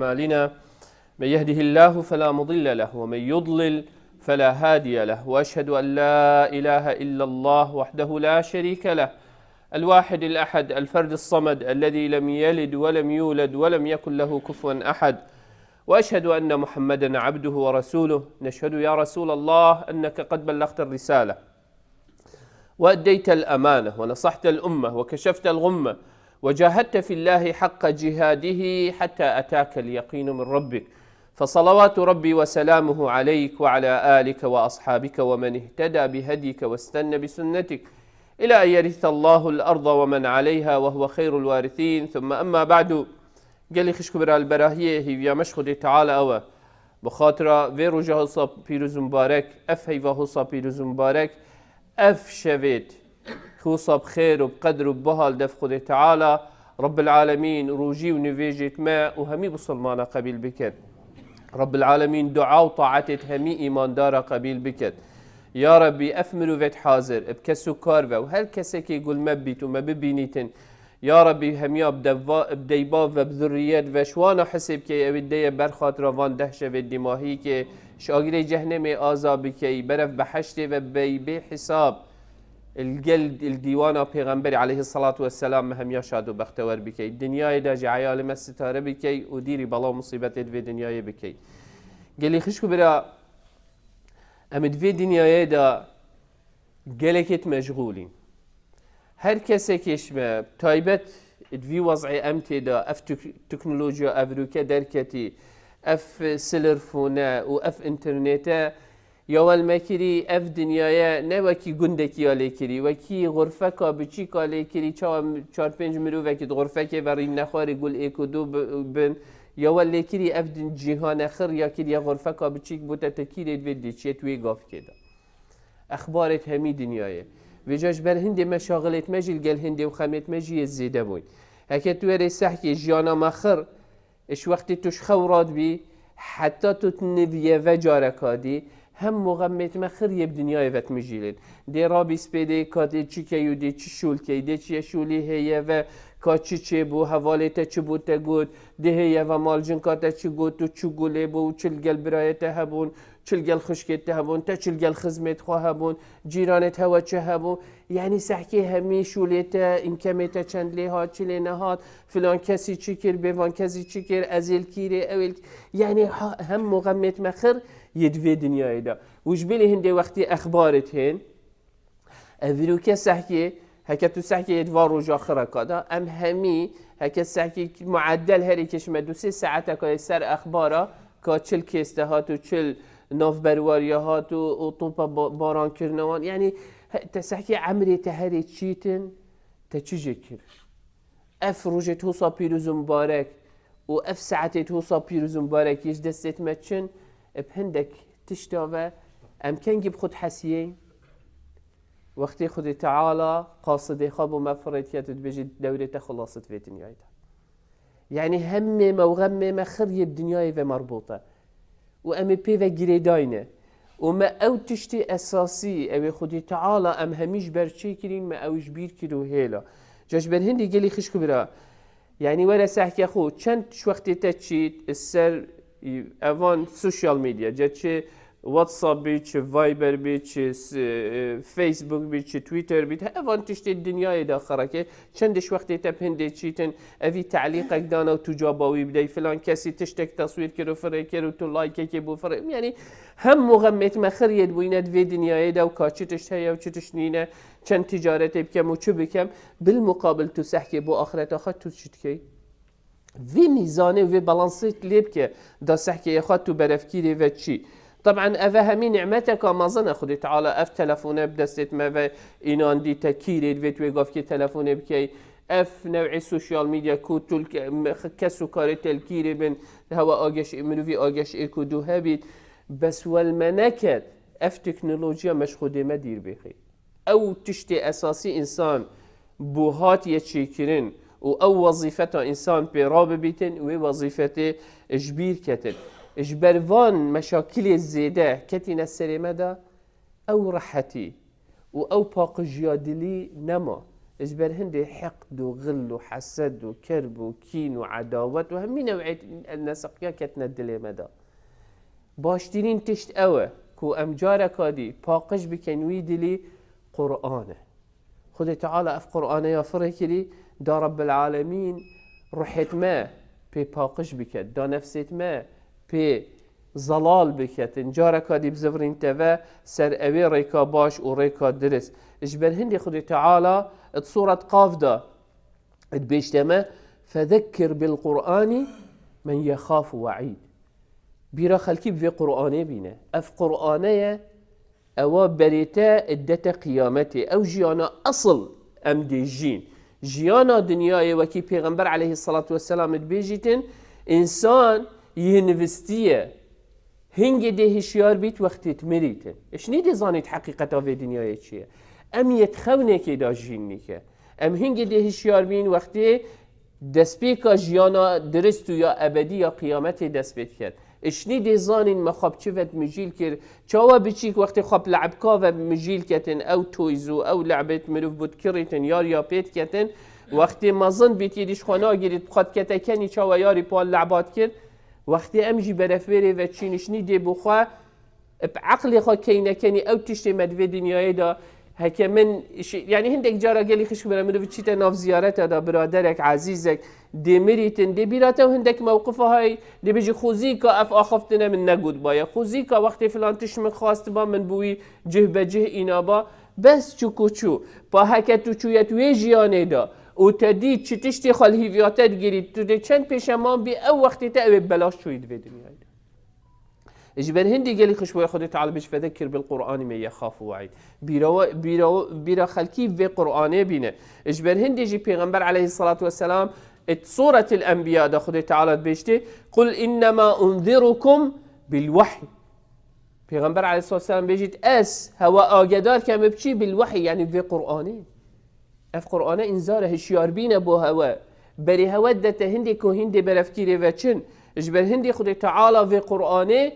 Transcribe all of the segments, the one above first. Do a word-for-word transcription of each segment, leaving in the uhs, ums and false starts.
أعمالنا، من يهده الله فلا مضل له، ومن يضلل فلا هادي له، وأشهد أن لا إله إلا الله وحده لا شريك له، الواحد الأحد، الفرد الصمد، الذي لم يلد ولم يولد ولم يكن له كفوا أحد، وأشهد أن محمدا عبده ورسوله. نشهد يا رسول الله أنك قد بلغت الرسالة وأديت الأمانة ونصحت الأمة وكشفت الغمة وجاهدت في الله حق جهاده حتى أتاك اليقين من ربك، فصلوات ربي وسلامه عليك وعلى آلك وأصحابك ومن اهتدى بهديك واستن بسنتك إلى أن يرث الله الأرض ومن عليها وهو خير الوارثين، ثم أما بعد. Gelî xişk û bira, li berahiyê hîviya me ji Xwedê Teala ew e. Bi xatira vê roja hosa pîroz û mubarek, ev heyva hosa pîroz û mubarek, ev şevêt hosa bi xêr û bi qedr û bi baha li dev Xwedê Teala, Rabbil Alemîn, rojî û nivêjêt me û hemî Musulmana qebîl biket. Rabbil Alemîn dua û taetêt hemî îmandara qebîl biket. Ya Rebbî, ev mirovet hazir, bi kes û kar ve û her kesekê ku li me bît û me bibînîtin, Ya Rebbî, hemiya bi deva-, bi deyba ve, bi zurriyet ve, ji wana hisê bikey, ew ê deye ber xatira van deh şevê dîmahî ke, ji agirê cehnemê aza bikey, berev beheştê ve bey bê hisab. Li gel, li dîwana Pêxemberê aleyhissalatu vesselam me hemiya şad û bextewer bikey. Dinyayê de ji eyalê me sitare bikey û dîrî bela û musîbetê di vê dinyayê bikey. Gelî xişk û bira, em di vê dinyayê de gelekêt meşgûlîn. Her kesekê ji me, taybet di vî wez'ê em tê de, ev tek-, teknolojiya evrûke derketî, ev silirfûne û ev înternete, ya wel me kirî ev dinyaya ne wekî gundekî ya lê kirî, wekî xurfeka biçîka lê kirî, çawa çar pênc mirovekî di xurfekê ve rîn nexwarî gul êk û du bi-, bin, ya wel lê kirî ev din-, cîhane xir ya kiriye xurfeka biçîk bû te tekî lê divê dê çiye tu wê gavkê de. Exbarêt hemî dinyayê. Vêca ji ber hindê meşaxilêt me jî li gel hindê û xemêt me jî yê zêde bûyn. Heke tu werê sehkê jiyana me xir, ji wextê tu ji xew radibî, heta tu niviye ve careka dî, hem û xemêt me xir yê bi dinyayê ve dimijîlên. Dê rabî spêdê ka dê çi key û dê çi şûl key, dê çi ye şûlî hêye ve ka çi çêbû, hevalê te çi bû te got, dê hêye ve mal jinka te çi got û çi gulê bû û çi li gel birayê te hebûn, çi li gel xwişkê te hebûn, te çi li gel xizmêt xwe hebûn, cîranêt hewe çi hebû. Yanî sehkê hemî şûlê te, înkemê te çend lê hat, çi lê nehat, filan kesî çi kir, bêvan kesî çi kir, ez ê li kîrê, ew ê li kî-, yanî ha-, hem û xemêt me xir yê di vê dinyayê de. Û ji bilî hindê wextî exbarêt hên, Ev vîroke sehkê, heke tu sehkê yê di van roja xireka de, em hemî, heke sehkê mueddel herêkê ji me du sê saeteka yê ser exbara, ka çil kês te hat û çil navberwariya hat û, û topa ba-, baran kirine wan. Yanî he-, te sehkê emrê te herê çîtin, te çi jê kir? Ev rojê hosa pîroz û mubarek û ev saetê hosa pîroz û mubarek yê ji destê me çin, bi hindek tişta ve em kengî bi xwe dihesiyên? Wextê Xwedê Teala qasidê xwe bo me firêtiye, tu dibêjî dewrê te xilas it vê dinyayê de. Yanî hemê me û xemê me xir yê bi dinyayê ve merbût e. Û em ê pê ve girêdayî ne. Û me ew tiştê esasî, ew ê Xwedê Teala em hemî ji ber çêkirîn, me ew ji bîr kir û hêla. Ca ji ber hindê gelî xişk û bira, Yanî were sehke xwe, çend ji wextê te çît ser evan social media, ce çi WhatsApp bî, çi Viber bî, çi s-, e, Facebook bî, çi Twitter bî, evan tiştê dinyayê de xereke, çend ji wextê te bi hindê çîtin, evî telîqek dana û tu caba wî bidey, filan kesî tiştek teswîr kir û firê kir û tu likeekê bû firê. Yanî hem muxemmet me xiriyê dibûyne di vê dinyayê de û ka çi tişt heye û çi tişt nîne, çend ticaretê bikem û çi bikem, bil muqabil tu sehkê bo axireta xwe tu çi dikey? Vê mîzanê û vê balansê lê bike, da sehkeyê xwe tu berevkirê ve çî? Taban eve hemî nimeteka mezin e. Xwedê Teala ev telefone bi destê me ve înandî, te kîrê divê tu wê gavkê telefonê bikey. Ev new'ê sosyal medya ku tu li ke-, me-, kes û karê te li kîrê bin, hewa ageş, mirovî ageş ê ku du hebît. Bes wel me neket, ev teknolojiya me ji Xwedê me dîr bêxî. Ew tiştê esasî însan bû hatiye çêkirin û ew wezîfeta însan pê rabibîtin, wê wezîfetê ji bîr ketin. Ji ber van meşakilê zêde ketîne serê me de, ew rehetî û ew paqijiya dilî nema. Ji ber hindê heqd û xil û hesed û kerb û kîn û edawet û hemî new'ê neseqiya ketine dilê me de. Baştirîn tişt ew e ku em careka dî paqij bikin wî dilî, Qur'an e. Xwedê Teala ev Qur'ane ya firê kirî, da Rabbil Alemîn ruhêt me pê paqij biket, da nefsêt me pê zelal biketin. Careka dî bizivirîn te ve ser ewê rêka baş û rêka dirist. Ji ber hindê Xwedê Teala di Suret Qaf de dibêjte me, "Fezekkir bil Qur'anî men yexafu we'îd." Bîra xelkî bi vê Qur'anê bîne. Ev Qur'ane ye, ewa berê te dete qiyametê. Ew jiyana esil em dê jîn. Jiyana dinyayê wekî Pêxember aleyhissalatu vesselam dibêjîtin, însan yê nivistî ye. Hingê dê hişyar bît wextê dimirîtin. Ji nî dê zanît heqîqeta vê dinyayê çi ye. Em yê di xewnekê de jîn nîke. Em hingê dê hişyar bîn wextê destpêka jiyana dirist û ya ebedî ya qiyametê dest pê diket. Ji nî dê zanîn me xwe bi çi ve mijîl kir. Çawa biçîk wextê xwe bi le'bka ve mijîl ketin, ew toys û ew le'bêt mirov bû dikirîtin, yar ya pê diketin. Wextê mezin bît, yê dî ji xwe nagirît, bi xwe dikete kenî çawa yarî pal le'ba dikir. Wextê em jî berefêrê ve çîn, ji nî dê bo xwe bi eqlê xwe keynekenî ew tiştê me di vê dinyayê de heke min şi-, yanî hindek cara gelî xişk bira mirov çîte nav ziyareta de biraderek, ezîzek dê mirîtin, dê bîra te hindek mewqifa hay, dê bêjî xwezîka ev axaftine min negotbaye. Xwezîka wextê filan tişt min xastiba min bi wî cih be cih înaba. Bes çû ku çû. Pa heke tu çûyet wê jiyanê de û te dît çi tiştê xwe li hîviya te digirît, tu dê çend pêşeman bî, ew wextê te ew ê belaş çûyî di vê dinyayê de. Ji ber hindî gelî xişboya Xwedê Teala bêj, "Fedekir bil Qur'anî me yexafu we'îd." Bîra we-, bîra we-, bîra xelkî vê Qur'anê bîne. Ji ber hindî jî Pêxember aleyhissalatu vesselam et Suretil Enbiya de Xwedê Teala dibêjtê, "Qul innema unzirukum bil wehy." Pêxember aleyhissalatu vesselam bêjît, "Ez hewe agedar kem bi çî? Bil wehy, yanî vê Qur'anê." Ev Qur'ane înzar e, hişyarbîn e bo hewe. Berê hewe didete hindê ku hindê berefkirê ve çin. Ji ber hindê Xwedê Teala vê Qur'anê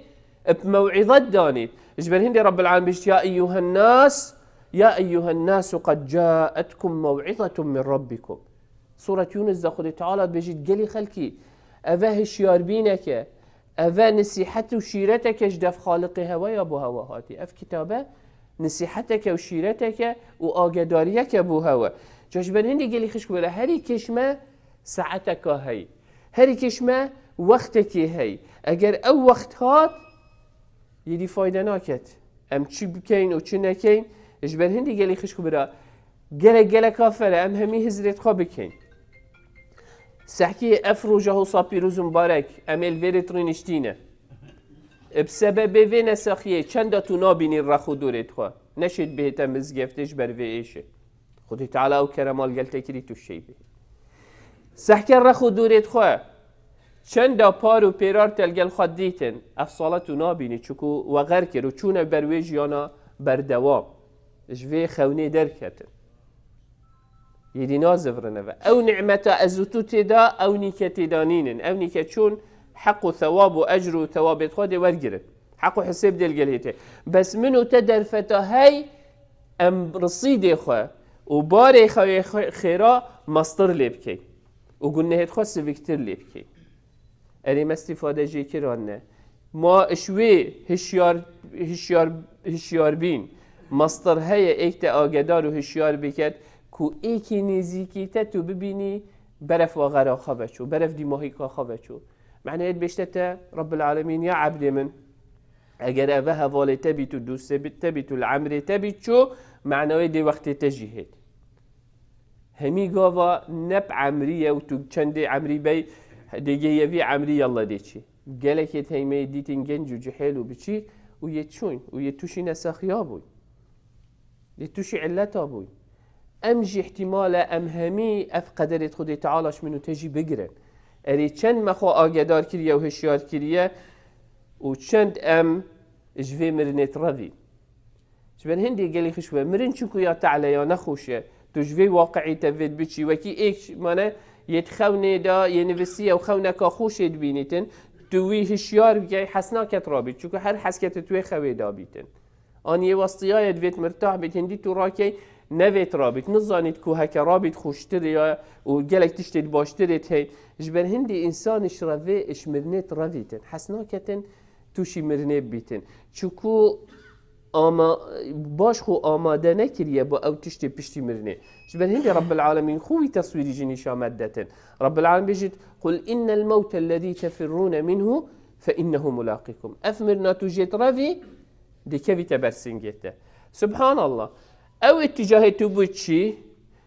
bi mew'ize danît. Ji ber hindê Rabbil Alemin bêjt, "Ya eyyuhen nas, ya eyyuhen nasu qed caetkum mew'izetun min rabbikum." Suret Yunus de Xwedê Teala dibêjît, "Gelî xelkî, eve hişyarbînek e, eve nisîhet û şîretek e ji dev Xaliqê hewe ya bo hewe hatî." Ev kitabe nisîheteke û şîreteke û agedariyeke bo hewe. Ca ji ber hindî gelî xişk were, herî kêşme saeteka hey. Herî kêşme wextekê hey. Eger ew wext hat, yê dî fayde naket. Em çi bikeyn û çi nekeyn, ji ber hindî gelî xişk bira. Gelek gelek afere, em hemî hizrêt xwe bikeyn. Sehkî ev roja hosa pîroz û mibarek, em ê li vêrê rîniştîne. Bi sebebê vê nesaxiyê çenda tu nabînî rex û dorê xwe. Neşêt bihête mizgeftê ji ber vê êşê. Xwedê Teala ew kerema li gel te kirî tu şêy bê. Sehke rex û dorê xwe. Çenda par û pêrar te li gel xwe dîtin. Ev sala tu nabînî, çiku we xer kir û çûne ber wê jiyana berdewam. Ji vê xewnê derketin. Yê dî nazivirine ve. Ew nimeta ez û tu tê de, ew nîke tê de nînin. Ew nîke çûn heq û thewab û ecr û thewabê xwe dê wergirin. Heq û hisêb dê li gel hê tê. Bes min û te derfeta hey em risîdê xwe û barê xewê xwe-, xêra mestir lê bikeyn û gunehêt xwe siviktir lê bikeyn. Erê me îstîfade jê kiran ne. Ma ji wê hişyar, hişyar, hişyar bîn. Mastir heye êk te agedar û hişyar biket ku êkî nêzîkî te tu bibînî beref wa xera xwe veçû, beref dîmahîka xwe veçû. Manayê dibêjte te, Rabbil Alemîn, ya ebdê min, eger eve hevalê te bît û dostê bît, te bît û li emrê te bît çû, manayê dê wextê te jî hêt. Hemî gava ne bi emrî ye û tu çendê emrî bey, dêgê yevî emrî yalla dê çî. Gelekê teymeyê dîtin genc û cihêl û biçîk û yê çûn û yê tûşî nesexiya bûn. Yê tûşî illeta bûn. Em jî ihtimale em hemî ev qederê Xwedê Teala ji min û te jî bigirin. Erê çend me xwe agedar kiriye û hişyar kiriye û çend em ji vê mirinê revîn. Ji ber hindê gelî xişk be. Mirin çiku ya te'le ya nexweş e. Tu ji vê waqi'î te vê dibiçî. Wekî êk mane yê di xewnê de yê nivîsiye û xewneka xweşê dibînîtin. Tu wî hişyar bikey, hes naket rabît. Çiku her hes kete tu wê xewê dabîtin. An yê westiyaye divêt mirtah bît. Hindî tu rakey, Nevêt rabît, nizanît ku heke rabît xweştir ya û gelek tiştêt baştirêt hey. Ji ber hindî însanî ji revê, ji mirinêt revîtin. Hes naketin tûşî mirinê bibîtin. Çiku ama, baş xwe amade nekiriye bo ew tiştê piştî mirinê. Ji ber hindî Rabbil Alemîn xwe wî teswîrî jî nîşa me detin. Rabbil Alemîn bêjit, "Qul innel mewte lezî tefirrûne minhu fe innehu mulaqîkum." Ev mirina tu jêt revî, dikevîte ber singê te. Subhanallah. Ew îtîcahê tu bû çi?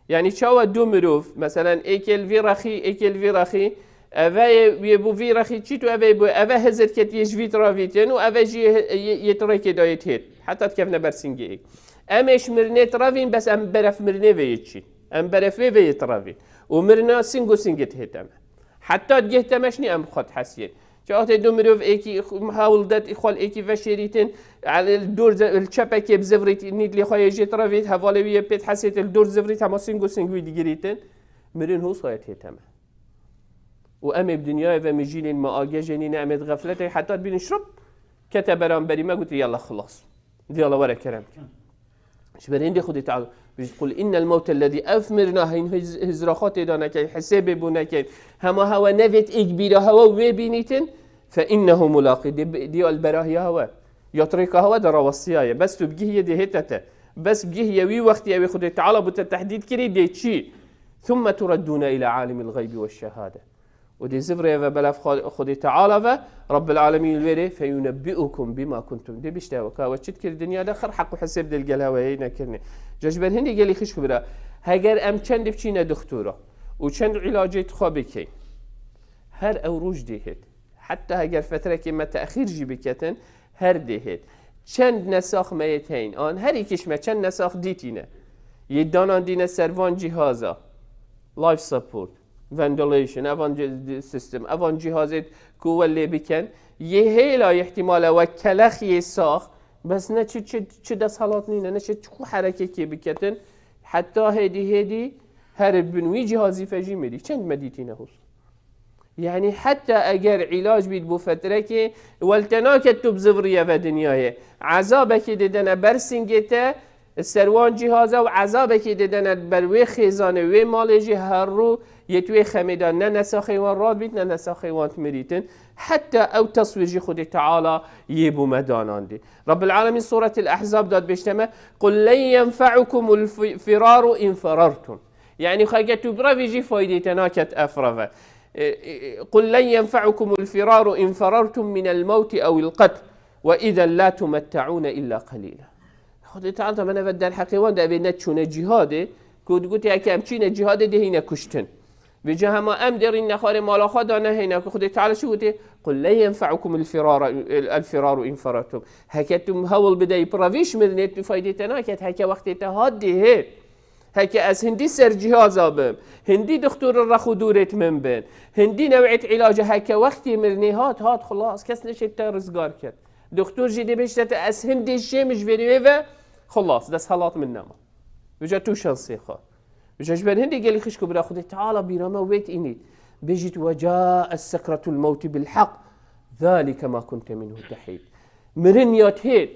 Yanî çawa du mirov, meselen, êkê li vî rexî, êkê li vî rexî, eve yê, yê bû vî rexî çît û eve yê bû, eve hizir ketiye ji vî tira vîtin û eve jî yê, yê, yê ti rêkê dayê têt. Heta dikevne ber singê êk. Em ê ji mirinê tirevîn, bes em beref mirinê vê yê çîn. Em beref vê vê yê tirevîn. Û mirina sing û singê dihêt em. Heta digeh te meşnî em xwe dihesiyên. Çaxtê du mirov êkî hewl det xwe li êkî veşêrîtin, li dor ze-, li çepekê bi zivrît nît lê xwe yê jê tirevît, hevalê wî yê pê dihesêt li dor zivrît hema sing û sing wî digirîtin. Mirin hûs xwe yê têt em e. Û em ê bi dinyayê ve mijîlên me agejê nîne, em ê di xefletê heta dibînin şirop, kete beramberî me, gotin, "Yalla xilas." Diyala were kerem ke. Ji ber hindê Xwedê Teala bêjit, "Qul innel mewte lezî", ev mirina hîn hiz-, hizra xwe tê de nekeyn, hesêbê bo nekeyn. Hema hewe nevêt êk bîra hewe wê bînîtin, "fe innehu mulaqî", dê bi-, diya li berahiya hewe. Ya tirêka hewe de rawestiyaye. Bes tu bigihiyê dê hête te. Bes bigihiyê wî wextî ew ê Xwedê Teala bo te tehdîd kirî dê çî. "Thumme tureddûne îlâ âlimil ğeybî weş şehâde." Û dê zivrê ve belav Xwe-, Xwedê Teala ve, Rabbil Alemîn li wê rê, "feyunebbi'ukum bima kuntum." Dê bişte we ka we çi dikir dinya de xir heq û hesêb dê li gel hewe hê nekirinê. Ca ji ber hindê gelî xişk bira. Heger em çend biçîne dixtura û çend îlacê xwe bikeyn. Her ew roj dê hêt. Heta heger fetrekê me texîr jî biketin, her dê hêt. Çend nesax me yê teyn. An her îkiş me çend nesax dîtîne. Yê danan dîne ser van cîhaza. Life support. Ventilation, evan ci-, system, evan cihazê ku we lê biken, yê hêla îhtimale we kelexiyê sax, bes ne çi, çi, çi desthilat nîne, ne çi, çi xwe herekekê biketin, heta hêdî hêdî her bin wî cihazî fe jî mirî. Çend me dîtîne hûs? Yanî heta eger îlac bît bo fetrekê, wel te naket tu bi zivriye ve dinyayê. Ezabekê didene ber singê te, Li ser wan cîhaza û ezabekî didene ber wê xêzanê, wê malê jî her rû yê tu wê xemê de ne nesaxê wan radbît, ne nesaxê wan dimirîtin. Heta ew teswîr jî Xwedê Teala yê bo me danandî. Rabbil Alemîn Sûretil Ehzab de dibêjte me, "Qul len yenfe'ukumul fi-, firaru in ferartum." Yanî xwe ke tu birevî jî faydê te naket ev reve. E, e, e, "Qul len yenfe'ukumul firaru in ferartum minel mewti ewil qetl." "Ve izen la tumette'ûne illa qalîla." Xwedê Teala me neve derheqê wan de evê ne çûne cîhadê, ku digotê heke em çîne cîhadê dê hîne kuştin. Vêca hema em dê rîne xwarê mala xwe de nehêne, ku Xwedê Teala çi gotê? "Qul len yenfe'ukum el firara, el firaru in feratum." Heke tu hewl bideyî pira vî şmirinê tu faydê te naket, heke wextê te hat dê hê. Heke ez hindî ser cîhaza bim, hindî dixtorê rex û dûrêt min bin, hindî new'êt îlaca heke wextê mirinê hat, hat xilas, kes neşêt te rizgar ket. Dixtor jî dê bêjte te ez hindî şêm ji vê wê ve xilas, desthilat min nema. Vêca tu şansê xwe. Vêca ji ber hindê gelî xişk û bira Xwedê Teala bîra me wêt înît. Bêjît, "Ve ca'et sekretul mewti bil heq, zalike ma kunte minhu tehîd." Mirin ya têt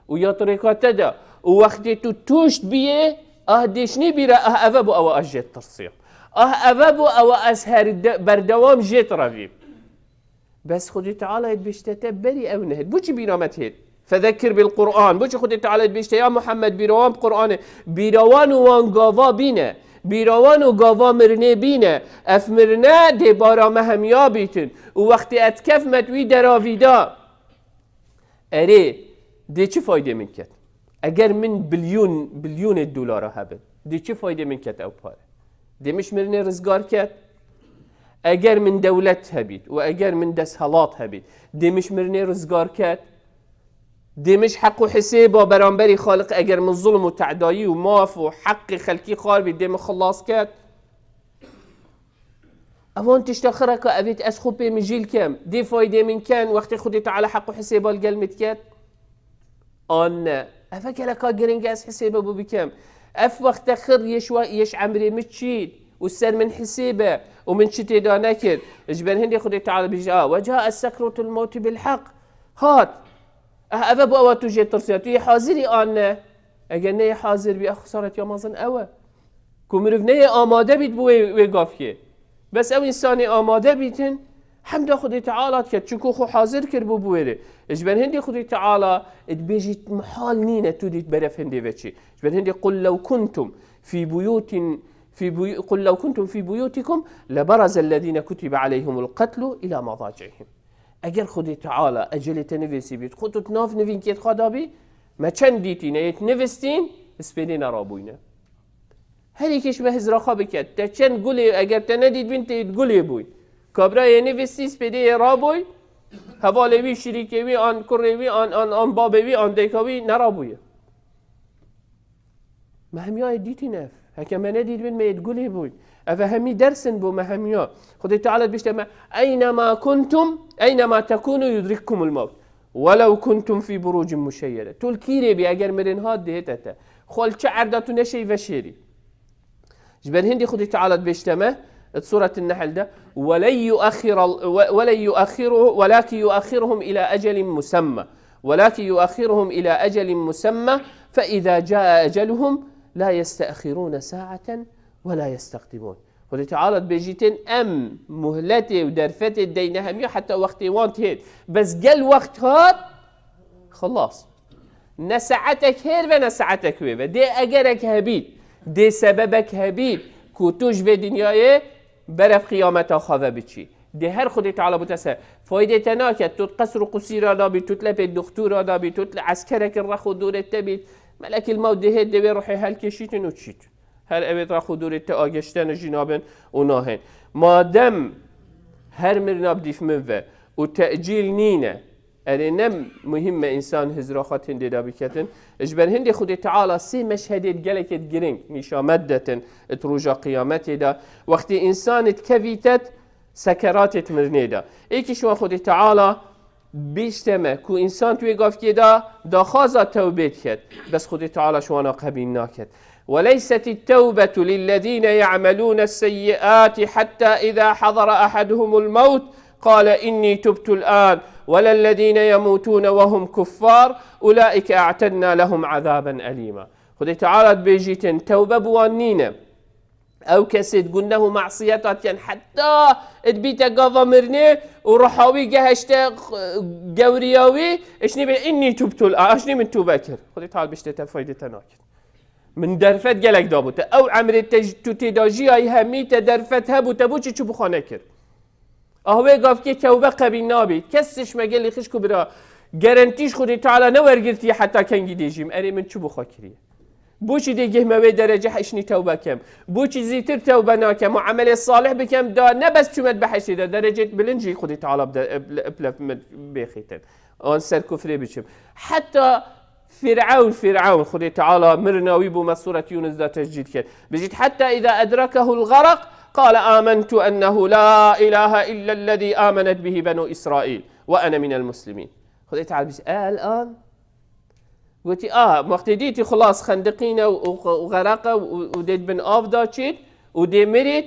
û ya tirêka te de û wextê tu tûşt biyê, ah dêşnî bîre, ah eve bû ewa ez jê tirsiyam. Ah eve bû ewa ez her de-, berdewam jê tirevîm. Bes Xwedê Teala yê dibêjte te berî ew nehêt. Boçî bîra me têt? Fezekir bil Qur'an. Boçî Xwedê Teala yê dibêjte ya Muhammed bîra wan bi Qur'anê? Bîra wan û wan gava bîne. Bîra wan û gava mirinê bîne. Ev mirine dê bara me hemiya bîtin. Û wextê et kef me wî deravî da. Erê, dê çi faydê min ket? Eger min bilyûn, bilyûnê dolara hebin, dê çi faydê min ket ew pare? Dê min ji mirinê rizgar ket? Eger min dewlet hebît û eger min desthilat hebît, dê min ji mirinê rizgar ket? Dê min ji heq û hisêba beramberî Xaliq, eger min zulm û tedayî û maf û heqê xelkî xwar bît, dê min xilas ket? Evan tişta xireka evêt ez xwe pê mijîl kem. Dê faydê min ken, wextê Xwedê Teala heq û hisêba li gel min diket? An ne? Eve geleka giring e ez hisêbe bo bikem. Ev wexte xir yê ji wa-, yê ji emrê min çît û ser min hisêbe û min çi têda nekir. Ji ber hindê Xwedê Teala bêje, a, "Ve ca'et sekretul mewti bil heq." Hat. Eh, eve bo ewa tu jê tirsiya. Tu yê hazirî an ne? Eger neyê hazir bî, ev xisaretiya mezin ew e. Ku mirov neyê amade bît bo wê, wê gavkê. Bes ew însanê amade bîtin, hemda Xwedê Teala diket, çunku xwe hazir kir bû bi wê rê. Ji ber hindê Xwedê Teala dibêjî mihal nîne tu dît berev hindê veçî. Ji ber hindê قل لو كنتم في بيوت في بيو قل لو كنتم في بيوتكم لبرز الذين كتب عليهم القتل إلى مضاجعهم. Eger Xwedê Teala ecelê te nivîsî bît, xwe tu di nav nivînkê xwe de bî, me çend dîtîne, yê nivistîn, spêdê nerabûyne. Her yekî ji me hizra xwe biket. Te çend gulê, eger te nedît bîn, tê gulê bûy. Kabra yê nivistî, spêdê yê rabûy, hevalê wî, şirîkê wî, an kurê wî, an, an, an babê wî, an dayika wî nerabûye. Me hemiya yê dîtîn ev. Heke me nedît bin, me yê gulê bûyn. Ev e hemî dersin bo me hemiya. Xwedê Teala dibêjte me, "Eynema kuntum, eynema tekunu yudrikkumul mewt. Welew kuntum fî burucin muşeyyede." Tu li kîrê bî, eger mirin hat, dihête te. Xwe li çi erda tu neşeyî veşêrî. Ji ber hindî Xwedê Teala dibêjte me, di Sûretin Nehl de, "Welen yuaxxira-, we-, welen yuaxxiruhu, welakin yuaxxiruhum ila ecelin musemma. Welakin yuaxxiruhum ila ecelin musemma, fe iza caa eceluhum, la yeste'xirûne sa'eten ve la yesteqdimûn." Xwedê Teala dibêjîtin, em muhletê û derfetê deyne hemiya heta wextê wan têt. Bes gel wext hat, xilas. Ne saetek hêr ve ne saetek wê ve. Dê egerek hebît, dê sebebek hebît ku tu ji vê dinyayê berev qiyameta xwe ve biçî. Dê her Xwedê Teala bû te se. Faydê te naket, tu di qesr û qusîra de bî, tu di lepê duxtura de bî, tu di eskerekî rex û dûrê te bî. Melekil mewt dê hêt dê wê ruhê helkêşîtin û çît. Her ewê rex û dûrê te agêştene jî nabin û nahên. Madem her mirina bi dîf min ve û tecîl nîne, erê ne muhîm me însan hizra xwe tindê de biketin. Ji ber hindê Xwedê Teala sê meşhedê gelekê giring nîşa me didetin di roja qiyametê de. Wextê însan dikevîte di sekeratê di mirinê de. Êkî ji wan Xwedê Teala bêjte me ku însan di wê gavkê de daxwaza tewbê diket. Bes Xwedê Teala ji wana qebîl naket. وليست التوبة للذين يعملون السيئات حتى إذا حضر أحدهم الموت قال إني تبت الآن ولا الذين يموتون وهم كفار أولئك أعتدنا لهم عذابا أليما. Xwedê Teala dibêjîtin, tewbe bi wan nîne. Ew kesê di guneh û masiyeta dikin, heta dibîte gava mirinê û ruha wî gehişte, eh, gewriya wî, eşnî bê, "Innî tubtul an", eşnî min tûbe kir. Xwedê Teala bêjte te faydê te nakin. Min derfet gelek dabû te. Ew emrê te ji tu tê de jiyayî hemî te derfet hebû, te bo çi çi bi xwe nekir? Ah wê gavkê tewbe qebîl nabî. Kes ji me gelî xişk û bira, gerentî ji Xwedê Teala newergirtiye heta kengî dê jîm. Erê min çi bi xwe kiriye? Bo çi dê geh me wê derece heşnî tewbe kem? Bo çi zîtir tewbe nakem û emelê salih bikem da ne bes çûme di behiştê de, derecê bilind jî Xwedê Teala bi de-, bi lef min bêxîtin. An ser kufrê biçim. Heta Fir'ewn, Fir'ewn, Xwedê Teala mirina wî bo me Sûret Yûnis de tecîd kir. Bijît, "Hetta îza edrekehul gharaq, qale amentu ennehu la ilahe illellezî amenet bihi benu İsrail ve ene minel muslimîn." Xwedê Teala bijît, "El an." Gotî, "A, wextê dîtî xilas xendiqîne û, û, û xereqe û, û dê di bin av da çît û dê mirît."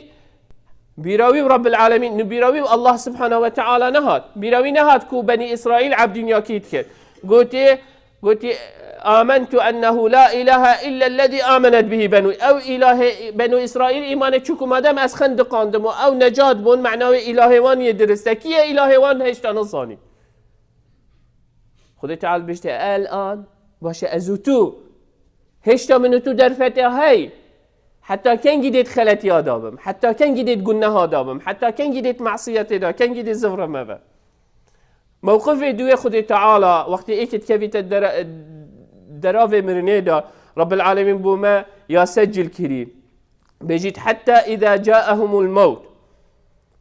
Bîra wî û Rabbil Alemîn, nu bîra wî û Allah Subhanahu ve Teala nehat. Bîra wî nehat ku Benî Îsraîl ebdînyakî dikir. Gotê, gotê, "Amentu ennehu la ilahe illellezî amenet bihi benu." Ew îlahê Benû Îsraîl îmanê çû ku madem ez xendiqandim û ew necat bûn, mena wê îlahê wan yê dirist e. Kî ye îlahê wan hêşta nizanî. Xwedê Teala bêjte, "El an, baş e, ez û tu hêşta min û tu derfete hey. Heta kengî dê di xeletiya da bim, heta kengî dê di guneha da bim, heta kengî dê di masiyetê da, kengî dê zivre me ve." Mewqifê duwê Xwedê Teala, wextê êkê dikevîte dera-, deravê mirinê de, Rabbil Alemîn bo me ya secil kirî. Bêjît, "Hetta îza caehumul mewt."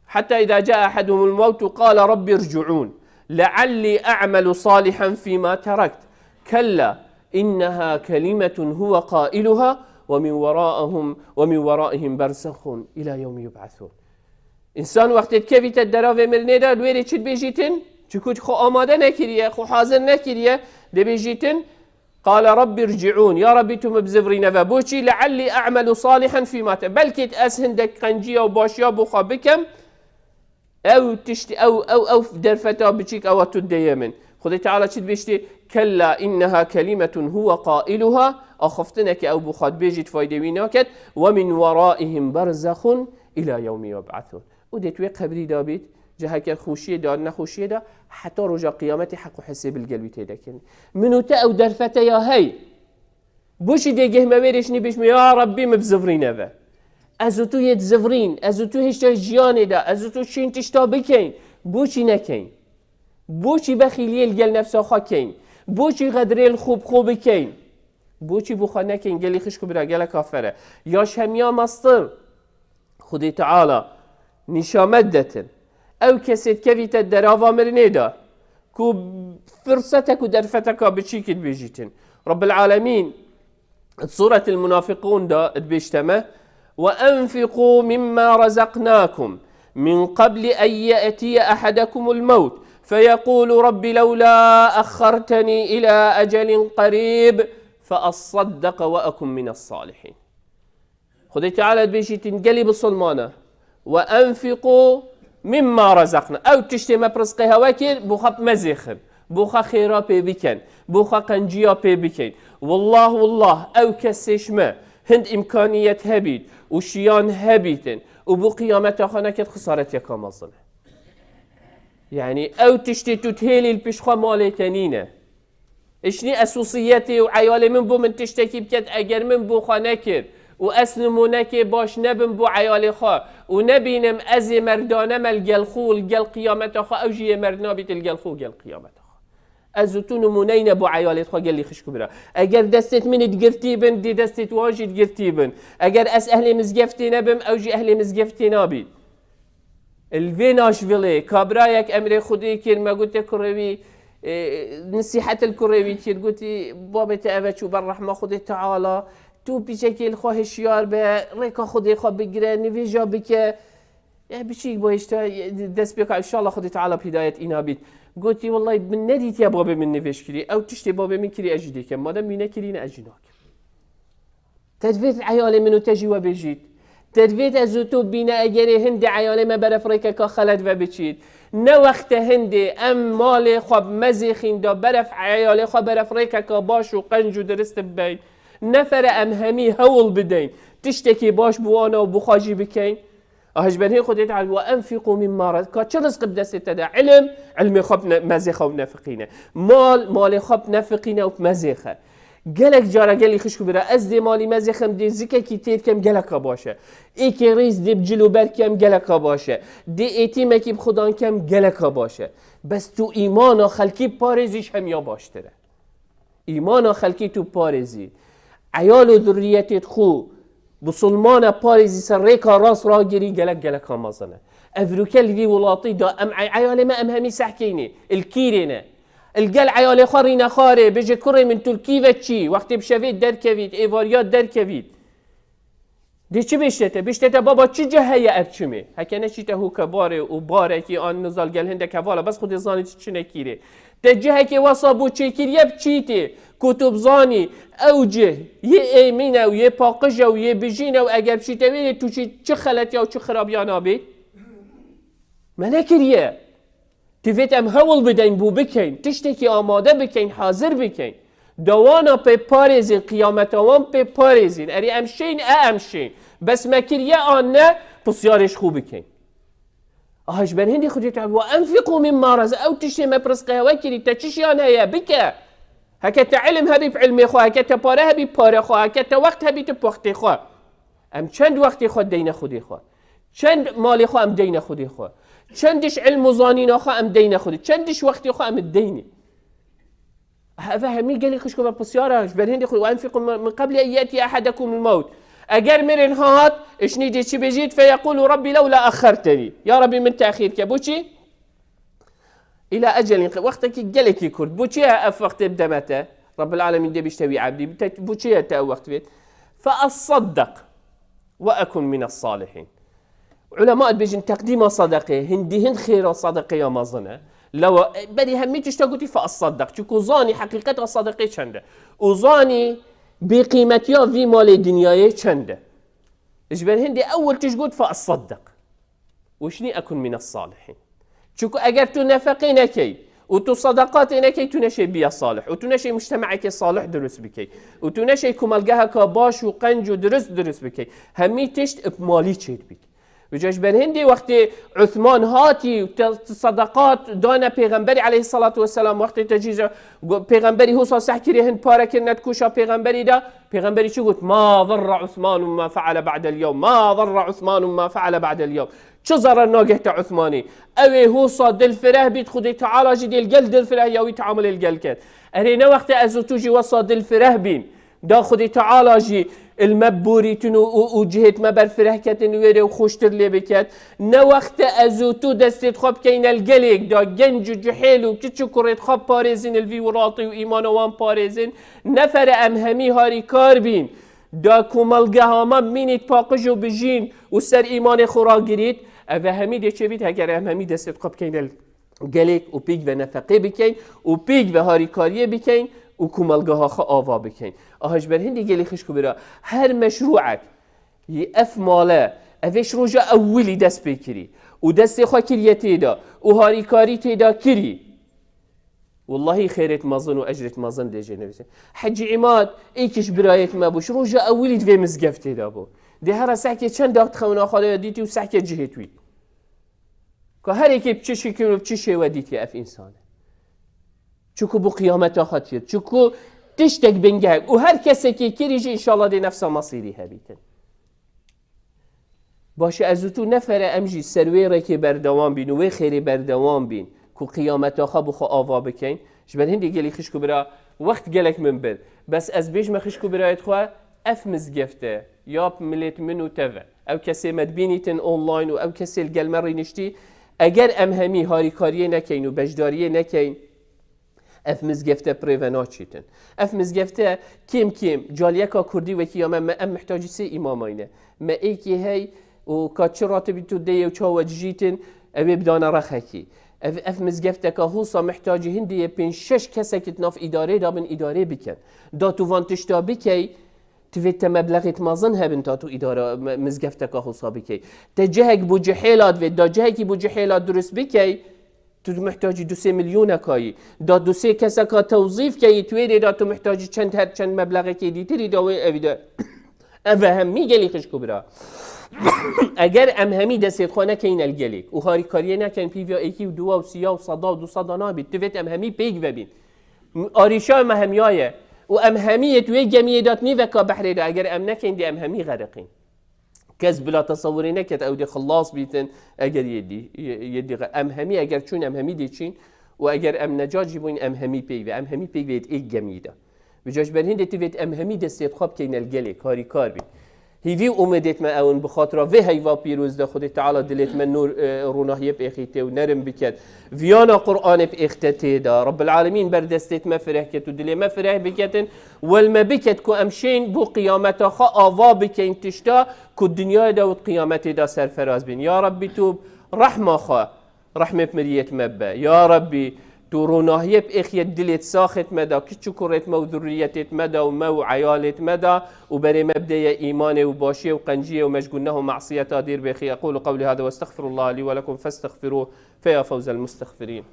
Hatta iza caa ahaduhumul mevtu qala rabbi irci'un lealli a'malu salihan fîma terakt. Kella inneha kelimetun huve qailuha ve min weraihim, ve min weraihim berzakhun ila yevmi yub'asun. Însan wextê dikevîte deravê mirinê de, li wê rê çi dibêjîtin? Çiku xwe amade nekiriye, xwe hazir nekiriye, dibêjîtin, Qale Rabbi irci'un, ya Rabbî tu min bizivirîne ve. Boçî? Lealli a'melu salihan fîma te. Belkî ez hindek qenciya û başiya bo xwe bikem. Ew tişt, ew, ew, ew derfeta biçîk ewa tu dideye min. Xwedê Teala çi dibêjtê? Kella inneha kelimetun huwe qailuha, axiftineke ew bi xwe dibêjît faydê wî naket, ve min weraihim berzexun ila yewmi yub'athun. Û dê tu wê qebrî de bît, ciheke xweşiyê de, nexweşiyê de, heta roja qiyametê heq û hesêb li gel wî tê de kirin. Min û te ew derfete ya hey. Bo çi dê geh me wê rêşinî bêjme, ya Rabbî, min bizivrîne ve. Ez û tu yê dizivrîn, ez û tu hêşta jiyanê de, ez û tu çîn tişta bikeyn. Bo çi nekeyn? Bo çi bexîliyê li gel nefsa xwe keyn? Bo çi xedrê li xwe bi xwe bikeyn? Bo çi bo xwe nekeyn? Gelî xişk û bira, gelek afere. Ya ji hemiya mestir, Xwedê Teala nîşa me didetin. Ew kesê dikevîte derava mirinê de, ku firsetek û derfeteka biçîkî dibêjîtin. Rabbil Alemîn, Sûretil Munafiqûn de dibêjte me, "Ve enfiqû mimma razaqnakum min qabli en ye'tiye ahadekumul mewt, feyeqûlu Rabbi lewla axxarteni ila ecelin qarîb, feassaddaka ve ekun minas salihîn." Xwedê Teala dibêjîtin gelî bisilmana, "Ve enfiqû mimma razaqna." Ew tiştê me bi rizqê hewe kir, bo xwe bi mezêxin, bo xwe xêra pê bikin, bo xwe qenciya pê bikin. Wallah, wallah, ew kesê ji me hind îmkaniyet hebît û şiyan hebîtin û bo qiyameta xwe neket, xisaretiya ka mezin e. Yanî ew tiştê tu dihêlî li pêş xwe malê te nîne. Îşnî esûsiyetê û eyalê min bo min tiştekî biket, eger min bo xwe nekir û ez nimûnekê baş nebim bo eyalê xwe û nebînim ez ê merdane me li gel xwe û li gel qiyameta xwe, ew jî yê merd nabît li gel xwe û gel qiyameta xwe. Ez û tu nimûneyne bo eyalê xwe gelî xişk û bira. Eger destêt min ê digirtî bin, dê destêt wan jî digirtî bin. Eger ez ehlê mizgeftê nebim, ew jî ehlê mizgeftê nabît. Li vê naşvilê, kabrayek emrê Xwedê kir, me gote kurê wî, e, nisîhet li kurê wî kir, gotî, "Babê te eve çû ber rehma Xwedê Teala, tu pîçekê li xwe hişyar be, rêka Xwedê xwe bigire, nivêja bike." E, biçîk bo hêşta, e, dest pê ka, inşallah Xwedê Teala bi hidayet îna bît. Gotî, "Wellahî min nedîtiye babê min nivêj kirî, ew tiştê babê min kirî ez jî dêkem, madem wî nekirîne ez jî nakim." Te divêt eyalê min û te jî we bêjît. Te divêt ez û tu bîne egerê hindê eyalê me beref rêkeka xelet ve biçît. Ne wexte hindê em malê xwe bi mezêxîn de beref eyalê xwe beref rêkeka baş û qenc û dirist bibeyn. Nefere em hemî hewl bideyn. Tiştekî baş bi wana û bi xwe jî bikeyn. A ji ber hê Xwedê Teala, "Ve enfiqû mimma re-," ka çi rizq bi destê te de? Ilim, ilmê xwe bi ne-, mezêxe û nefiqîne. Mal, malê xwe bi nefiqîne û bi mezêxe. Gelek cara gelî xişk û bira, ez dê malî mezêxim, dê zikekî têr kem geleka baş e. Êkê rîz dê bi cil û ber kem geleka baş e. Dê êtîmekî bi xudan kem geleka baş e. Bes tu îmana xelkî parêzî ji hemiya baştir e. Îmana xelkî tu parêzî, eyal û zurriyetê xwe, bisilmana parêzî ser rêka rast ragirî gelek geleka mezin e. Evrûke li vî welatî de em ey-, eyalê me em hemî sehkînî, li kîrê ne. Li gel eyalê xwe rîne xarê, bêje kurê min tu li kî ve çî, wextê bi şevê derkevît, êvariya derkevît. Dê çi bêşte te? Bêşte te baba çi cih heye ev çimê? Heke neçîte hûke barê û barekî an nizal gel hindek hevala bes Xwedê zanî çi çine kîrê. Te cihekê wesa bo çêkiriye bi çîtê ku tu bizanî ew cih yê êmîn e û yê paqij e û yê bijîn e û eger biçîte wê yê tu çi, çi xeletiya û çi xirabiya nabê? Me nekiriye. Divêt em hewl bideyn bo bikeyn, tiştekî amade bikeyn, hazir bikeyn. Da wana pê parêzîn, qiyameta wan pê parêzîn. Erê em şên, e em şên. Bes me kiriye an ne, pisyarê ji xwe bikeyn. Aha ji ber hindî Xwedê Teala, "Ve enfiqû mimma reza-," ew tiştê me bi rizqê hewe kirî, te çi jiyan heye, bike. Heke te ilim hebî bi ilmê xwe, heke te pare hebî bi pare xwe, heke te wext hebî tu bi wextê xwe. Em çend wextê xwe deyne Xwedê xwe? Çend malê xwe em deyne Xwedê xwe? Çend diş ilm û zanîna xwe em deyne Xwedê? Çend diş wextê xwe em deynê? Eve hemî gelî xişko ve pisyar e, ji ber hindê xwe, "Ve enfiqû min, min qeblî en ye'tiye ahadekumul mewt." Eger mirin hat, işnî dê çi bêjît, "Feyeqûlu Rabbî lewla axxertenî." Ya Rabbî min texîr ke. Bo çi? Îla ecelin, wextekî gelekî kurt. Bo çi ye ev wextê bideme te? Rabbil Alemîn dê bişte wî ebdî. Te, bo çi ye te ew wext bêt? Fe esaddaq ve ekun mine salihîn. Ulema dibêjin teqdîma sadaqê, hindî hind xêra sadaqê ya mezin e. Lewa, e, berî hemî tişta gotî fe esaddaq. Çunku zanî heqîqeta sadaqê çend e. Û zanî bêqîmetiya vî malê dinyayê çend e. Ji ber hindê ewil tişt got fe esaddaq. Û şinî ekun mine salihîn. Çunku eger tu nefeqê nekey Û tu sedeqatê nekey, tu neşey biya salih. Û tu neşey mujtemaekê salih dirust bikey. Û tu neşey komelgeheka baş û qenc û dirust dirust bikey. Hemî tişt bi malî çêdibît. Vêca ji ber hindê wextê Uthman hatî û te-, sedeqat dane Pêxemberî aleyhissalatu vesselam, wextê tecîza go-, Pêxemberî husa seh kirî, hin pare kirine di koşa Pêxemberî de, Pêxemberî çi got? "Ma zarra Uthmanu ma feale ba'del yewm. Ma zarra Uthmanu ma feale ba'del yewm." Çi zarar nagehte Uthmanî? Ew ê hosa dilfireh bît, Xwedê Teala jî dê li gel dilfireh ya wî teamulê li gel ket. Erê ne wextê ez û tu jî wesa dilfireh bîn. Da Xwedê Teala jî li me borîtin û, û, û cihêt me berfireh ketin wê rê û xweştir lê biket. Ne wexte ez û tu destê xwe bikeyne li gelêk da genc û cihêl û kiç û kurêt xwe parêzin, li vî welatî û îmana wan parêzin. Nefere em hemî harîkar bîn. Da komelgeha me mînît paqij û bijîn û ser îmanê xwe ragirît, ev e hemî dê çêbît heger em hemî destê xwe bikeyne gelêk û pêk ve nefeqê bikeyn û pêk ve harîkariyê bikeyn û komelgeha xwe ava bikeyn. Aha ji ber hindî gelî xişk û bira her meşrûek yê ev male, ev ê ji roja ewilî dest pê kirî û destê xwe kiriye tê de û harîkarî tê de kirî. Wellahî xêrêt mezin û ecrêt mezin dê jê nivîsî. Hecî Îmad, êk ji birayêt me bû. Ji roja ewilî di vê mizgeftê de bû. Dê here sehkê çend dax dixewina xwe de ya dîtî û sehkê cihêt wî. Ka her êkê bi çi şikil û bi çi şêwe dîtî ev însane. Çiku bû qiyameta xwe tîr. Çiku tiştek bingehek. Û her kesekê kirî jî înşallah dê nefsa mesîrî hebîtin. Baş e, ez û tu nefere em jî ser wê rêkê berdewam bîn û wê xêrê berdewam bîn ku qiyameta xwe bi xwe ava bikeyn. Ji ber hindê gelî xişk û bira wext gelek min bir. Bes ez bêjme xişk û birayêt xwe, ev mizgefte ya milêt min û te ve. Ew kesê me dibînîtin online û ew kesê li gel me rîniştî. Eger em hemî harîkariyê nekeyn û beşdariyê nekeyn, ev mizgefte pirê ve naçîtin. Ev mizgefte kêm kêm caliyeka kurdî wekî ya me, me em mihtacî sê îmamay ne. Me êkê hey û ka çi ratibî tu deyê û çawa dijîtin, ew ê bidane rexekî. Ev, ev mizgefteka husa mihtacî hindî yê pênc şeş kesekî di nav îdarê de bin îdarê bikin. Da tu van tişta bikey, tu vê te meblexê mezin hebin ta tu îdara me-, mizgefteka husa bikey. Te cihek bû cihêla divê, da cihekî bû cihêla durust bikey, tu muhtacî du sê milyoneka yî. Da du sê keseka tewzîf keyî, tu wê rê da tu muhtacî çend her çend meblexekê dîtirî da wê evî de. Ev e hemî gelî xişk û bira. Eger em hemî destê xwe nekeyne li gelêk û harîkariyê nekeyn pîviya êkî û duwa û siya û seda û du seda nabît. Tu vêt em hemî pêk vebîn. Arîşa me hemiya ye. Û em hemî yê tu wê gemiyê de nîveka behrê de eger em nekeyn dê em hemî xeriqîn. Kes bila tesewirê neket ew dê xilas bîtin eger yê dî, yê, yê dî. Em hemî eger çûn em hemî dê çîn û eger em necat jî bûyn em hemî pêk ve. Em hemî pêk ve yê êk gemî de. Vêca ji ber hindê tu vêt em hemî destê xwe bikeyne li gelê karîkar bîn. Hîvî û umêdêt me ew in bi xatira vê heyva pîroz de Xwedê Teala dilêt me nûr, e, ronahiyê pêxîtê û nerim biket. Viyana Qur'anê pêxte tê de. Rabbil Alemîn ber destêt me fireh ket û dilê me fireh biketin. Wel me biket ku em şên bo qiyameta xwe ava bikeyn tişta ku dinyayê de û qiyametê de serferaz bîn. Ya Rabbî tu rehma xwe, rehmê bi miriyêt me be. Ya Rabbî tu ronahiyê bi êxiyê dilêt saxêt me de, kiç û kurêt me û zurriyetêt me de û me û eyalêt me de û berê me bideye îmanê û başiyê û qenciyê û me ji guneh û masiyeta dîr bêxî. Ekûlu qewlî hada ve estexfirullah lî ve lekum festexfirû fe ya fewzel mustexfirîn.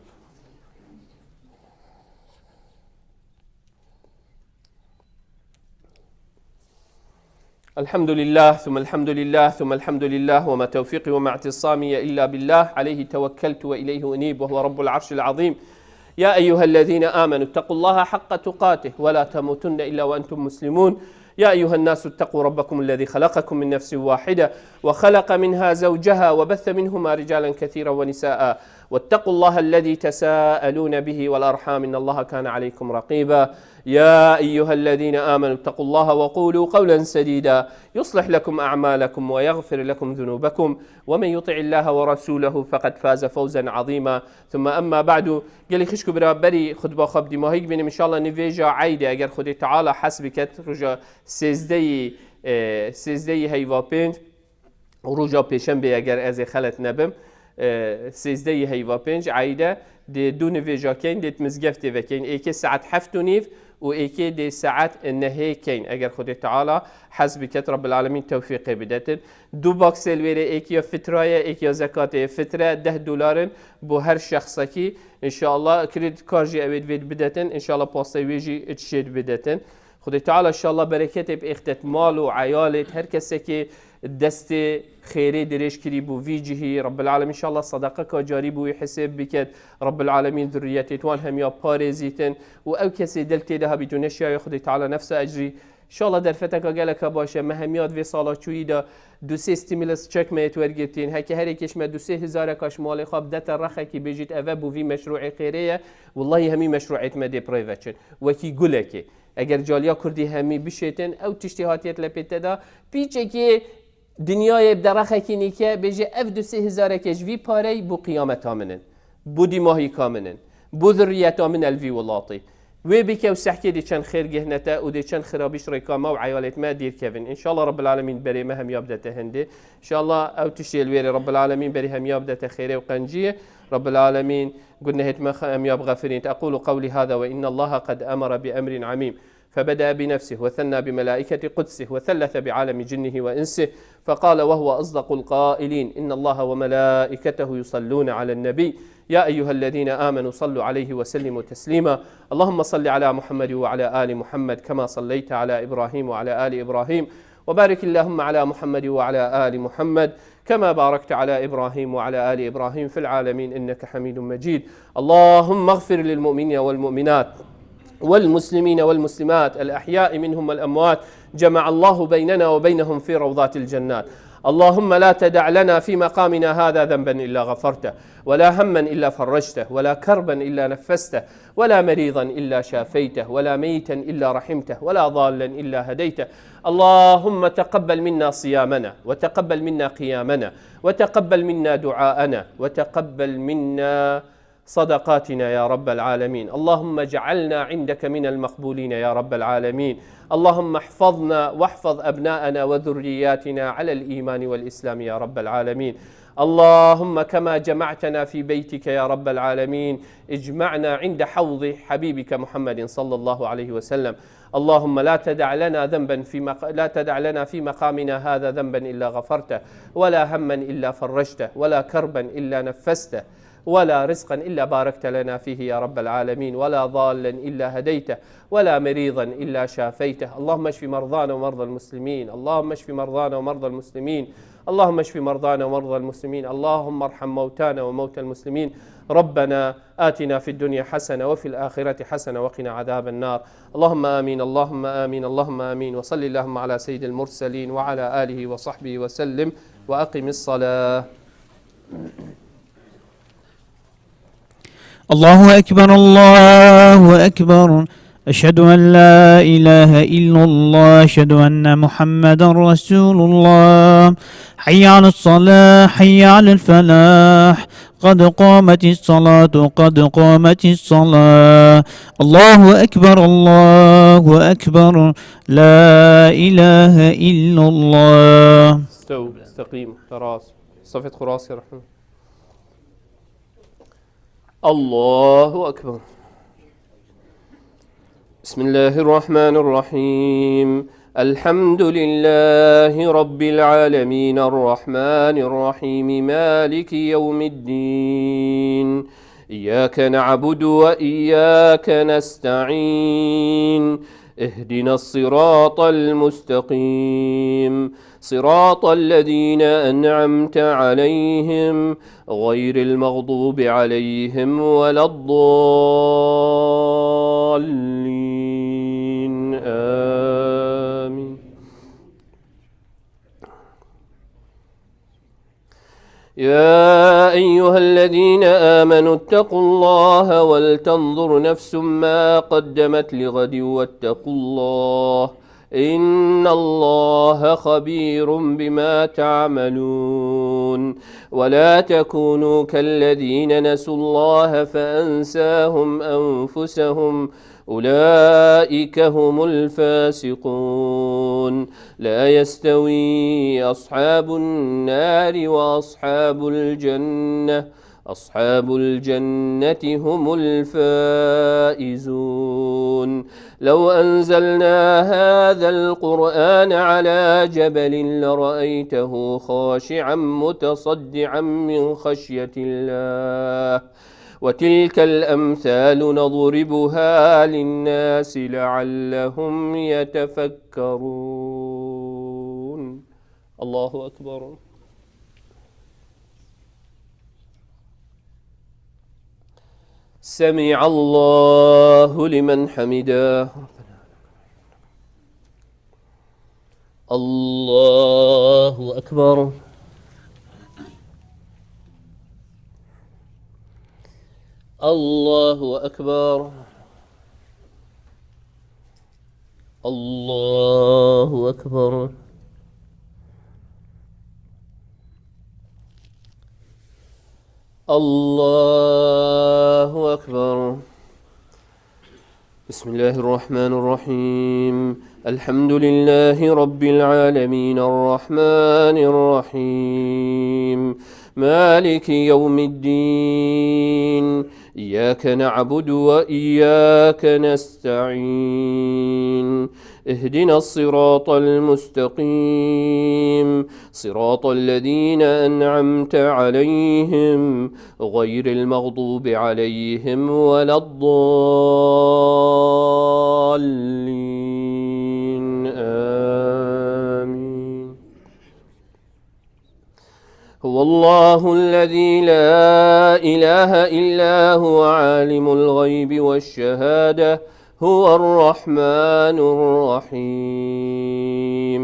الحمد لله، ثم الحمد لله، ثم الحمد لله، وما توفيقي وما اعتصامي إلا بالله، عليه توكلت وإليه أنيب، وهو رب العرش العظيم. يا أيها الذين آمنوا اتقوا الله حق تقاته ولا تموتن إلا وأنتم مسلمون. يا أيها الناس اتقوا ربكم الذي خلقكم من نفس واحدة وخلق منها زوجها وبث منهما رجالا كثيرا ونساء واتقوا الله الذي تساءلون به والأرحام إن الله كان عليكم رقيبا. يا أيها الذين آمنوا اتقوا الله وقولوا قولا سديدا يصلح لكم أعمالكم ويغفر لكم ذنوبكم ومن يطع الله ورسوله فقد فاز فوزا عظيما. ثم أما بعد. Gelî xişk û bira berî xutba xwe bi dîmahî bînim. Înşallah nivêja eydê eger Xwedê Teala hes biket roja sêzdeyî, e, sêzdeyî heyva pênc. Roja pêşembê eger ez ê xelet nebim, e, sêzdeyî heyva pênc eyde dê du nivêja keyn dê di mizgeftê vekeyn. Êkê saet heft û nîv û êkê dê saet nehê keyn. Eger Xwedê Teala hez biket, Rabbil Alemîn tewfîqê bidetin. Du baksê li wêrê, êkiya fitra ye, êkiya zekatê ye. Fitre deh dolar in bo her şexsekî. Înşallah krîdît kar jî ew ê divê bidetin. Înşallah pasteyê wê jî tiştê bidetin. Xwedê Teala înşallah bereketê bi êxdet mal û eyalêt her kesekê destê xêrê dirêj kirî bû vî cihî. Rabbil Alemîn înşallah sedeqeka carî bo wî hisêb biket. Rabbil Alemîn zurriyetê wan hemiya parêzîtin û ew kesê dil tê de hebît û neşiyaye, Xwedê Teala nefsa ecrî. Înşallah derfeteka geleka baş e. Me hemiya di vê sala çûyî de du sê stimulus check me yê wergirtîn. Heke her êkê ji me du sê hizareka ji malê xwe bidete rexekî, bêjît eve bo vî meşrûê xêrê ye. Wellahî hemî meşrûêt me dê bi rê ve çin. Wekî gulekê. Eger caliya Kurdî hemî bişêtin, ew tiştê hatiye di lepê te de, pîçekê dinyayê bi derexekî nîke, bêje ev du sê hizareke ji vî parey bo qiyameta min in, bo dîmahîka min in, bo zurriyeta min e li vî welatî. Wê bike û sehkê dê çend xêr gihne te û dê çend xirabî ji rêka me û eyalêt me dîr kevin. Înşallah Rabbil Alemîn berê me hemiya bidete hindê. Înşallah ew tiştê li wêrê Rabbil Alemîn berê hemiya bidete xêrê û qenciyê. Rabbil Alemîn gunehêt me hemiya bixefirînt. أقول قولي هذا وإن الله قد أمر بأمر عميم. فبدأ بنفسه وثنى بملائكة قدسه وثلث بعالم جنه وإنسه فقال وهو أصدق القائلين: إن الله وملائكته يصلون على النبي، يا أيها الذين آمنوا صلوا عليه وسلموا تسليما. اللهم صل على محمد وعلى آل محمد كما صليت على إبراهيم وعلى آل إبراهيم، وبارك اللهم على محمد وعلى آل محمد كما باركت على إبراهيم وعلى آل إبراهيم في العالمين إنك حميد مجيد. اللهم اغفر للمؤمنين والمؤمنات والمسلمين والمسلمات الأحياء منهم والأموات، جمع الله بيننا وبينهم في روضات الجنات. اللهم لا تدع لنا في مقامنا هذا ذنبا إلا غفرته، ولا هما إلا فرجته، ولا كربا إلا نفسته، ولا مريضا إلا شافيته، ولا ميتا إلا رحمته، ولا ضالا إلا هديته. اللهم تقبل منا صيامنا، وتقبل منا قيامنا، وتقبل منا دعاءنا، وتقبل منا صدقاتنا يا رب العالمين. اللهم اجعلنا عندك من المقبولين يا رب العالمين. اللهم احفظنا واحفظ أبناءنا وذرياتنا على الإيمان والإسلام يا رب العالمين. اللهم كما جمعتنا في بيتك يا رب العالمين، اجمعنا عند حوض حبيبك محمد صلى الله عليه وسلم. اللهم لا تدع لنا ذنبا في مق-، لا تدع لنا في مقامنا هذا ذنبا إلا غفرته، ولا هما إلا فرجته، ولا كربا إلا نفسته، ولا رزقا إلا باركت لنا فيه يا رب العالمين، ولا ضالا إلا هديته، ولا مريضا إلا شافيته. اللهم اشف مرضانا ومرضى المسلمين، اللهم اشف مرضانا ومرضى المسلمين، اللهم اشف مرضانا ومرضى المسلمين، اللهم ارحم موتانا وموتى المسلمين. ربنا آتنا في الدنيا حسنة وفي الآخرة حسنة وقنا عذاب النار. اللهم آمين، اللهم آمين، اللهم آمين. وصل اللهم على سيد المرسلين وعلى آله وصحبه وسلم. وأقم الصلاة. الله أكبر، الله أكبر. أشهد أن لا إله إلا الله، أشهد أن محمدا رسول الله. حي على الصلاة، حي على الفلاح. قد قامت الصلاة، قد قامت الصلاة. الله أكبر، الله أكبر. لا إله إلا الله. استووا، استقيموا، تراصوا. صفة خراص يا رحمن. الله أكبر. بسم الله الرحمن الرحيم. الحمد لله رب العالمين، الرحمن الرحيم، مالك يوم الدين. إياك نعبد وإياك نستعين. اهدنا الصراط المستقيم. صراط الذين أنعمت عليهم غير المغضوب عليهم ولا الضالين. آمين. يا أيها الذين آمنوا اتقوا الله ولتنظر نفس ما قدمت لغد واتقوا الله، إن الله خبير بما تعملون. ولا تكونوا كالذين نسوا الله فأنساهم أنفسهم، أولئك هم الفاسقون. لا يستوي أصحاب النار وأصحاب الجنة، أصحاب الجنة هم الفائزون. لو أنزلنا هذا القرآن على جبل لرأيته خاشعا متصدعا من خشية الله. وتلك الأمثال نضربها للناس لعلهم يتفكرون. الله أكبر. سمع الله لمن حمده. الله أكبر. الله أكبر. الله أكبر. الله أكبر. بسم الله الرحمن الرحيم. الحمد لله رب العالمين، الرحمن الرحيم، مالك يوم الدين، إياك نعبد وإياك نستعين، اهدنا الصراط المستقيم، صراط الذين أنعمت عليهم، غير المغضوب عليهم ولا الضالين. آمين. هو الله الذي لا إله إلا هو عالم الغيب والشهادة، هو الرحمن الرحيم.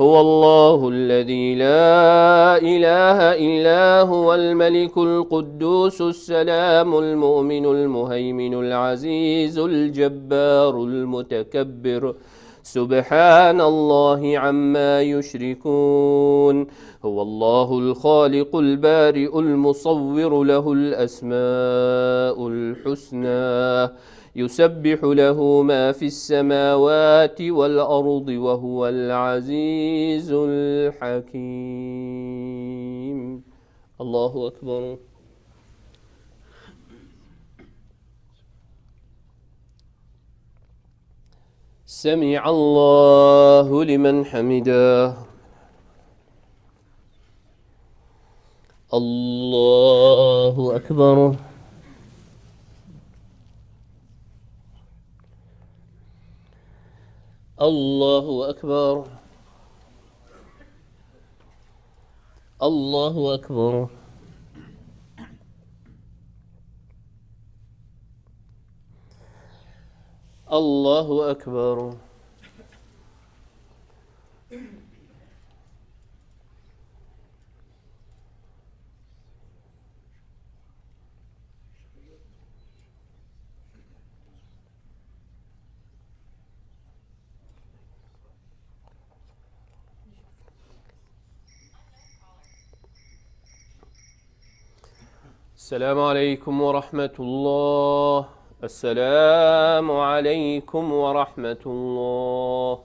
هو الله الذي لا إله إلا هو الملك القدوس السلام المؤمن المهيمن العزيز الجبار المتكبر. سبحان الله عما يشركون. هو الله الخالق البارئ المصور له الأسماء الحسنى. يسبح له ما في السماوات والأرض وهو العزيز الحكيم. الله أكبر. سمع الله لمن حمده. الله أكبر. الله أكبر. الله أكبر. الله أكبر. السلام عليكم ورحمة الله. السلام عليكم ورحمة الله.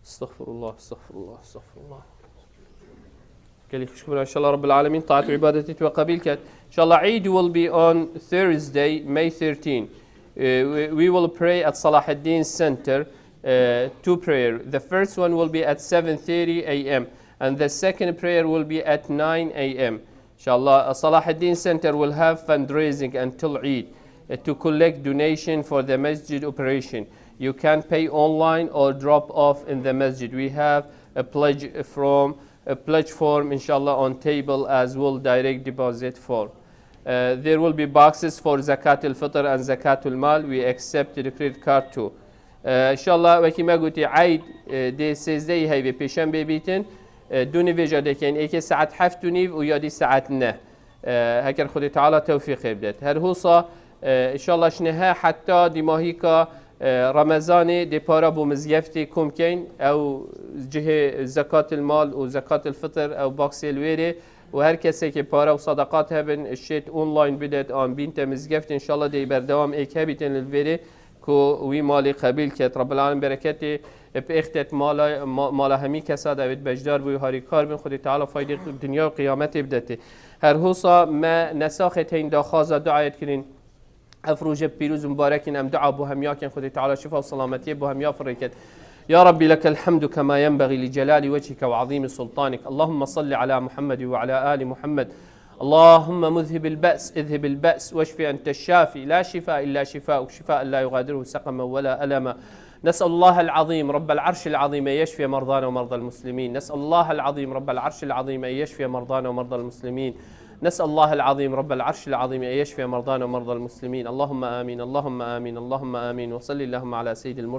استغفر الله، استغفر الله، استغفر الله. Gelî xişk bira, inşallah Rabbil Alemin taat û îbadetê te qebîl ket. Inşallah Eid will be on Thursday, May thirteen. Uh, we, we will pray at Salahaddin Center, uh, two prayer. The first one will be at seven thirty a m and the second prayer will be at nine a m. Inshallah, Salahaddin Center will have fundraising until Eid, uh, to collect donation for the masjid operation. You can pay online or drop off in the masjid. We have a pledge from a pledge form, inshallah, on table as well, direct deposit form. Uh, there will be boxes for Zakat al-Fitr and Zakat al-Mal. We accept the credit card too. Uh, inshallah, wekî me gotî, Eid, uh, dê sêzdehî heyvê pêşembe bîtin. Uh, du nivêja dekin, êkê saet heft û nîv û ya dî saet neh. Uh, heker Xwedê Teala tewfîqê bidet. Her hosa, uh, inshallah ji niha heta dîmahîka, uh, Remezanê dê para bo mizgeftê kom kein. Ew cihê Zekat al-Mal û Zekat al-Fitr, ew boxê li wêrê. û her kesekê pare û sadaqat hebin, şêt online bidet an bînte mizgeft, inşallah dê berdewam êk hebîtin li vêrê. ku wî malî qebîl ket. Rabbel Alemîn bereketê bi êxtet mala, ma-, mala hemî kesa de wêt beşdar bû, harîkar bin. Xwedê Teala faydê dinya û qiyametê bidetê. Her hosa me nesaxê teyn daxwaza duayet kirin. Ev roje pîroz û mubarekîn em dua bo hemiya kin. Xwedê Teala şifa û selametiyê bo hemiya firêket. يا رب لك الحمد كما ينبغي لجلال وجهك وعظيم سلطانك. اللهم صل على محمد وعلى آل محمد. اللهم مذهب البأس، اذهب البأس، واشف أنت الشافي، لا شفاء إلا شفاؤك، شفاء لا يغادره سقما ولا ألما. نسأل الله العظيم رب العرش العظيم أن يشفي مرضانا ومرضى المسلمين. نسأل الله العظيم رب العرش العظيم أن يشفي مرضانا ومرضى المسلمين. نسأل الله العظيم رب العرش العظيم أن يشفي مرضانا ومرضى المسلمين. اللهم آمين، اللهم آمين، اللهم آمين. وصل اللهم على سيد المرسلين.